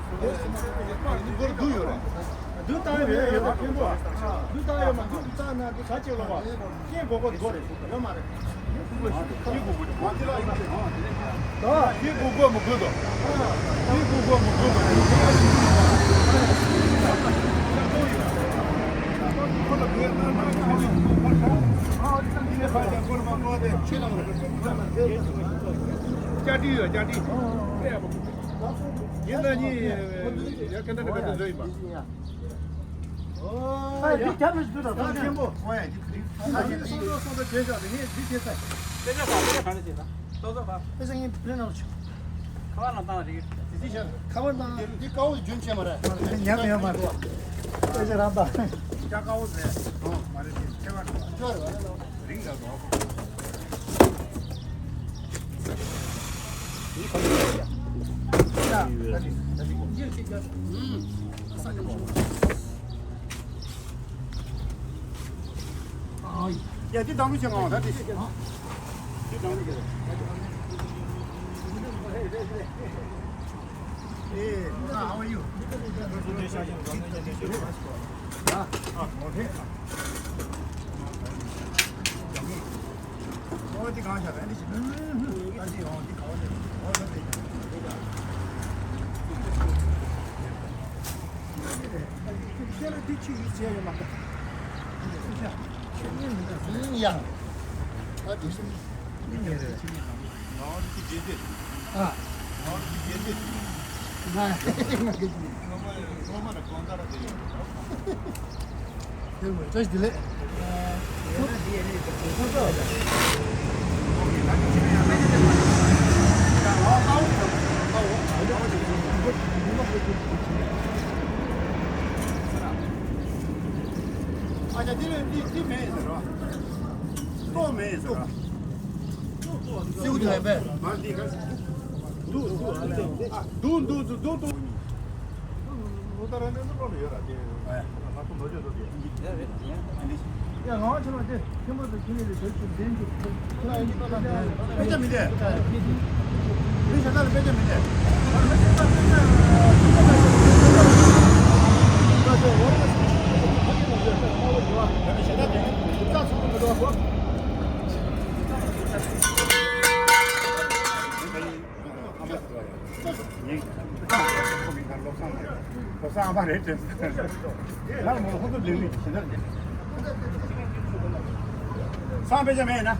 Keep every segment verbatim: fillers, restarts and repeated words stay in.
འདི་སྒོར་བསྡུ་ཡོད་རེད། བསྡུ་བཏང་ཡོད་མ་ཡོད་པ་མཁན་པོ། བསྡུ་བཏང་ཡོད་མ་བསྡུ་བཏང་ན་འདི་ག་ཅིག་ལོག་པ། རྐྱེན་གོ་གོ་སྒོ་རེད་ཟེར་ཡོད་མ་རེད། ཡི་གུ་གོ་མི་དགོས་དོ། ཡི་གུ་གོ་མི་དགོས་མ་རེད། ཅ་ཏི་ཡོད་ཅ་ཏི། ཡིན་ན་ནི་ཡ་ཁ་འདྲ་ནི་ཁ་འདྲ་བཟོ་ཡིན་པ། ཨ་ཡ། ཨ་ཡ། ཨ་ཡ། ཨ་ཡ། སོང་ཙང་སོང་ཙང་བྱས་བཞག་ནི་ངས་འདི་བྱས་ཚར། དཔེ་ཆ་ཟ་དཔེ་ཆ་ག་ནས་བྱས་ན། ཏོག་ཙམ་པ། དཔེ་ཆ་ངས་པི་རི་ཊི་ཨའུཊ་བྱས། ཁ་པར་ནང་བཏང་རེད། དེ་ཚིག་བྱས། ཁ་པར་ནང་འདི་དཀར་པོ་རྒྱུན་ཆད་མ་རེད། ཉམས་ཡོད་མ་རེད། དཔེ་ཆ་རང་བཏང་། ཅ་དཀར་པོ་རེད། མ་རེད་དེ་ཁྱད་པར་འདུག་རིང་འདྲ་འདུག་ཡ། འདི་དང་པོ་བྱེད་ང་ད་འདི་བྱེད། འདི་དང་པོ་བྱེད། Hey, how are you? ཨ་ཅག་འདི་ལ་འདི་འདི་མེད་ཟེར་རོ། ཏོག་མེད་ཟེར་རོ། སེའུ་དེ་ལ་བས། མར་འདི་ག་འདུག་འདུག་འདུག་འདུག་འདུག་འདུག་ལོ་ལྟར་ར་ནས་ནོར་ལོ་ཡོད་ར་དེ། ང་ཚོ་ལོ་རྒྱུས་ལོ་དེ། ཡ་ང་ཆ་ལ་དེ་ཁྱིམ་པ་དང་ཁྱིམ་ལས་དེ་ཆུ་འདྲེན་གྱི་དཔེ་ཆ་མི་འདྲ། མི་ཞེ་དྲག་ལ་དཔེ་ཆ་མི་འདྲ། ལོ་གསར་ཨ་མ་རེད་དྲན། ང་ལ་མོ་ལ་ཧོ་ཏོ་ལེགས་ལེགས་ཞེ་དྲག་རེད། སང་དཔེ་ཆ་མེད་ན།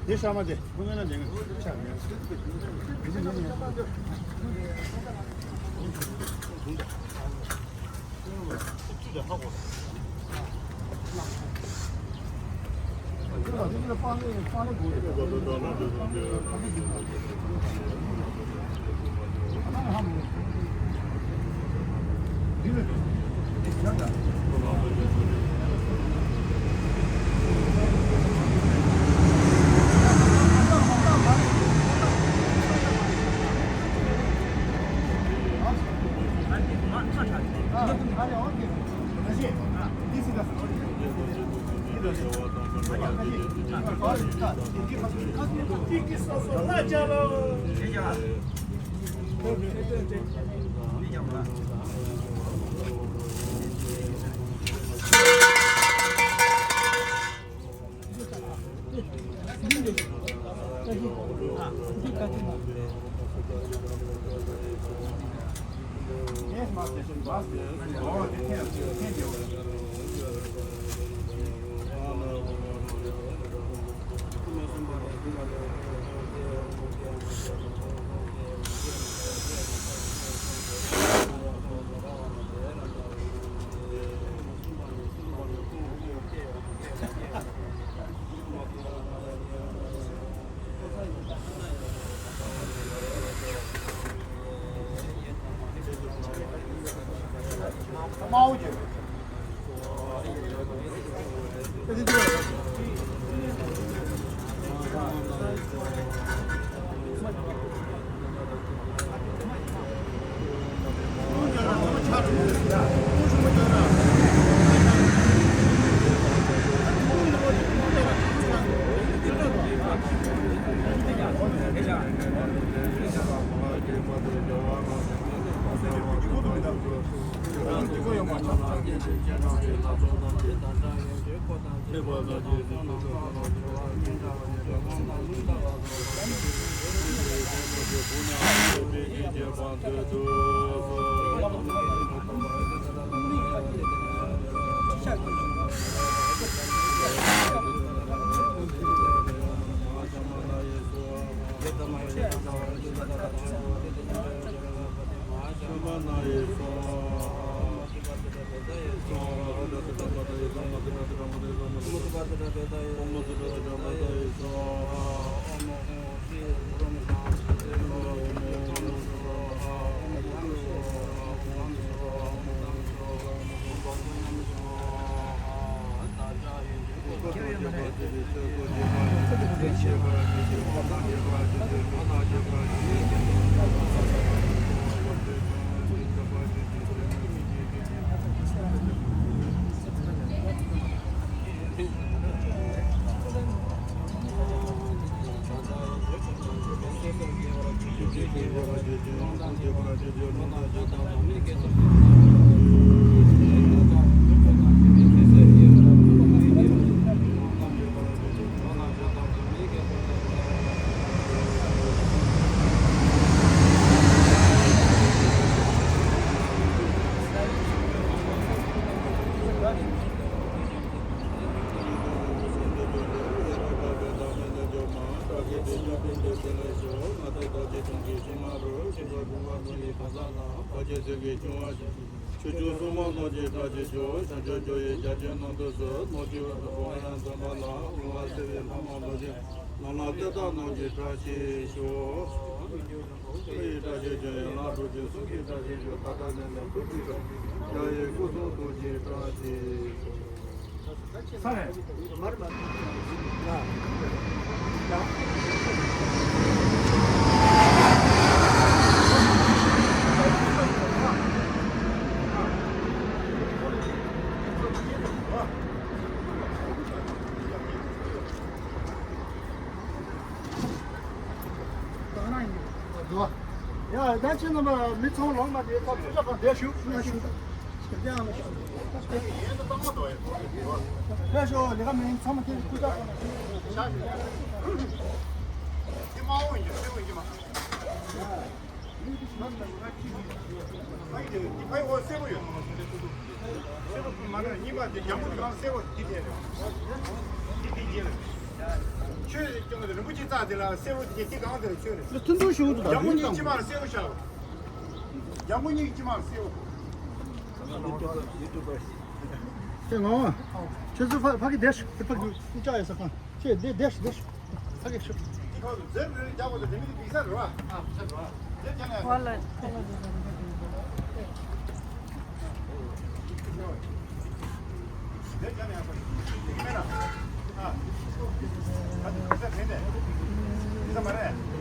དེ་ཤ་མ་དེ་ཁོ་ན་ན་དེ་ངས་ཆག་ངས་དེ་ཚོ་ངས་ངས། ཆོས་སྐྱོང་སྲུང་མ་རྣམས་ཀྱི་བཀྲ་ཤིས་ཤོག །བྱང་ཆུབ་འགྲོ་བའི་རྒྱལ་ཆེན་རྣམས་དང་གསོལ། ནོར་གྱི་བུ་དང་ཕོ་བ་ཡང་འཛོམས་པ་ལ། འོང་བ་སེར་བའི་ལྷ་མོ་ལོ་ཆེན་རྣམས་ལ། བསྟོད་པ་རྣམས་ཀྱི་བཀྲ་ཤིས་ཤོག །ལྷ་ཡི་བཀྲ་ཤིས་ཤོག །ཡན་ལག་དྲུག་ཅུ་གསུམ་གྱི་བཀྲ་ཤིས་ཤོག །མཐའ་དག་ནས་ནི་བུ་གཅིག་ཀྱང་། རྒྱལ་བའི་སྐུ་གསུང་ཐུགས་ཀྱི་བཀྲ་ཤིས་ཤོག་ཡ། ད་ཁྱེད་རྣམ་པ་མི་ཚང་ལོང་མ་དེ་ཚོ་སྐུ་ཞབས་དང་བསྡད་ཞུ། ཡ་ཞུ། ཡ་ཞུ། ལས་ཀ་མིན་ཚང་མ་དེ་སྐུ་ཞབས་དང་། ཡ་ཞུ། དེ་མ་འོང་ཡིན་གྱི་མ། ཨ་ཡི་དེ་དེ་ཕ་ཡི་འོ་སེར་པོ་ཡོད། སེར་པོ་མ་རེད། གཉིས་པ་དེ་ལྗང་གུ་དེ་གང་སེར་པོ་དེ་དེ་རེད། དེ་དེ་རྗེས་རེད། ཆོས་རེད་སྐྱོང་རེད། རིན་པོ་ཆེ་རྩ་དེ་ལ་སེར་པོ་དེ་དེ་གང་དེ་རེད། ཆོས་རེད། ལ་ཐུན་ཐུན་ཞུ་འདུག །ལྗང་གུ་གཉིས་དཀྱིལ་མ་ལ་སེར་པོ་བཞག་ལྗང་གུ་གཉིས་དཀྱིལ་མ་ལ་སེར་པོ། ཁྱེད་ངོ་། ཁྱེད་ཚོ་ཕ་ཕ་གི་བསྡད་ཤག །ཕ་གི་ཕུག་ཅག་ཡོད་ས་ཁང་། ཁྱེད་བསྡད་བསྡད་ཤག །བསྡད་ཤག །ཕ་གི་ཤག །ཁྱེད་ཁོ་ཚོ་ཟེར་རེ་རེ་རྒྱག་དགོས་ཏེ་དེ་མི་དེ་འགྲིག་ས་རེད་བ། ཨ་ཟེར་བ། ཟེར་རྒྱག་ནས། ཝ་ལ། ཟེར་རྒྱག་ནས་ཡག་པོ་རེད། དེ་མེད་ན། ཨ། ད་དེ་ཟེར་དེ་ནས། དེ་ས་མ་རེད།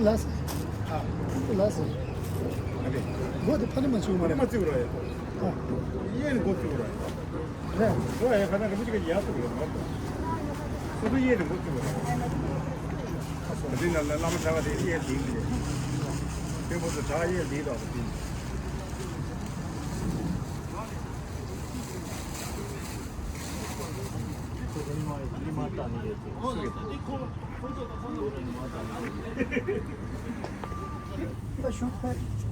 ལགས་སོ། ལགས་སོ། མགོ་དེ་ཕ་ནི་མ་བྱུང་མ་རེད། མ་བརྩིས་རོགས་ཡ། གཡས་ནས་མགོ་བརྩིས་རོགས་ཡ། རེད། ཁོ་ཡ་ཁ་ན་རིན་པོ་ཆེ་ག་ཡར་སོང་ཡོད་མ་རེད། སོ་སོ་གཡས་ནས་མགོ་བརྩིས་རོགས་ཡ། འདི་ན་བླ་མ་གྲྭ་པ་དེ་གཡས་ལྡིང་གི་རེད། དེ་ཁོ་ཚོ་གྲྭ་གཡས་ལྡིང་དང་དེ། ད་ཞུ་ཕེབས།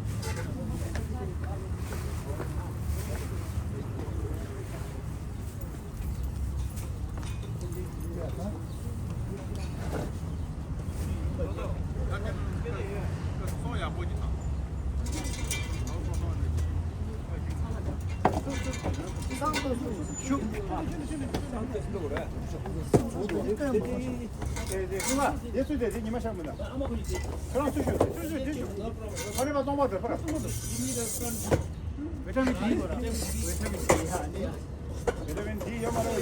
ཤུགས། དེ་ཚོས་དེ་དེ་ཉི་མ་ཤར་མི་འདུག་ཁོ་རང་ཚོས་ཤོད་དེ་ཚོས་ཤོད་དེ་ཤོད། ཨ་རེ་བ་སྟོང་པ་དེ་ཕར། བི་ཊ་མིན་ཌི། བི་ཊ་མིན་ཌི་ཡོད་མ་རེད།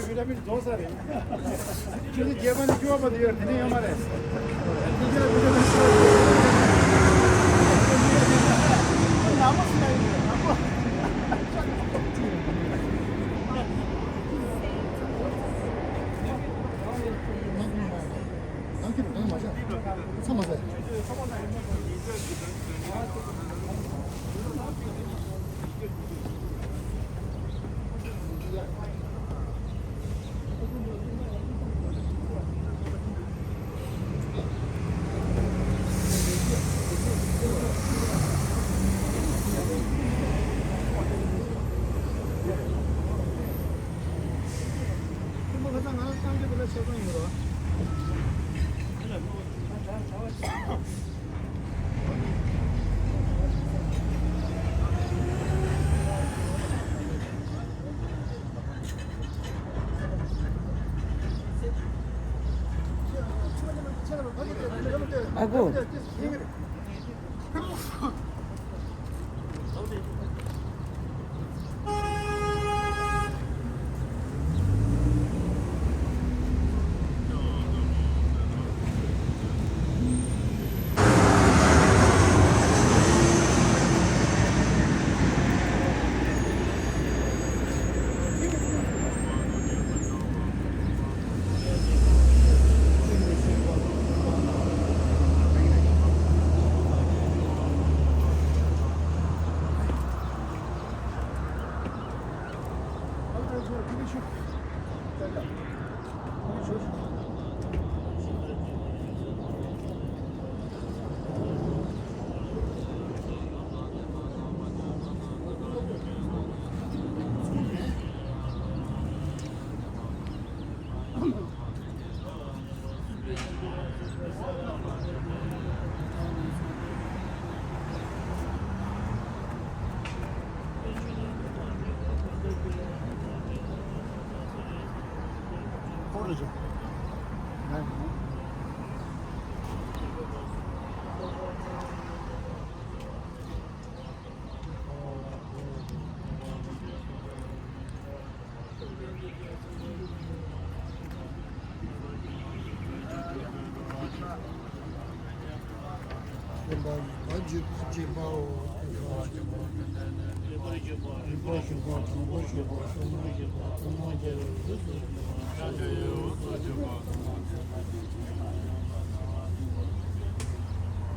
བི་ཊ་མིན་རྫོགས་ས་རེད། ཆུ་ཚོད་བརྒྱད་པ་ནས་བཅུ་པ་བར་དུ་ཡོད་དེ་ནས་ཡོད་མ་རེད། ཨ་ཁུ།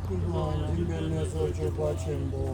ཀུན་ཏུ་འཛིན་པའི་གནས་སུ་སྤྱོད་པ་ཆེན་པོ།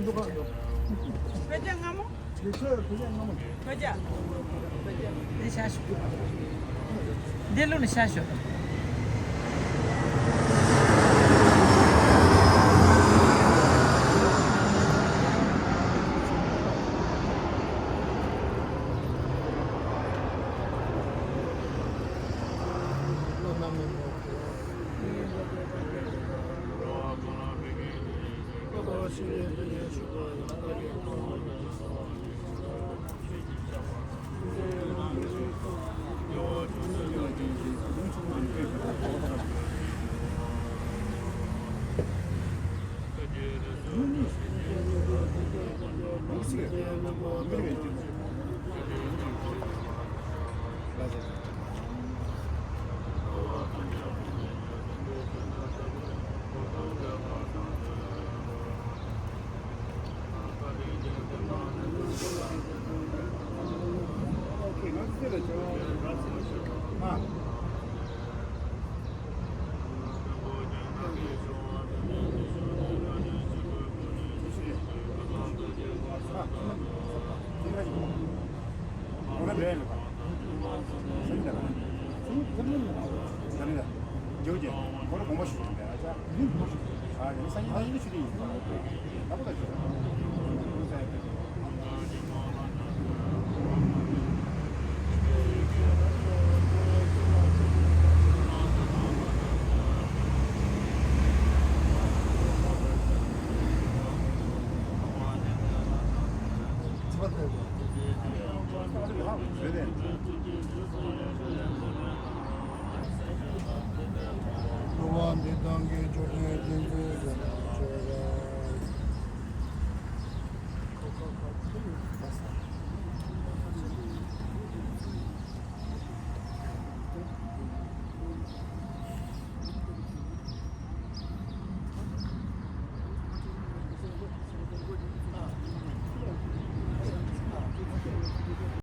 བོད་རྒྱ་སྔ་མོ། བོད་རྒྱ། འདི་ཤ་ཞུ། འདི་ལུགས་ནི་ཤ་ཞུ། འགྲོ་བ་འདི་དག་གི་མཆོད་སྤྲིན་ཏིང་འཛིན།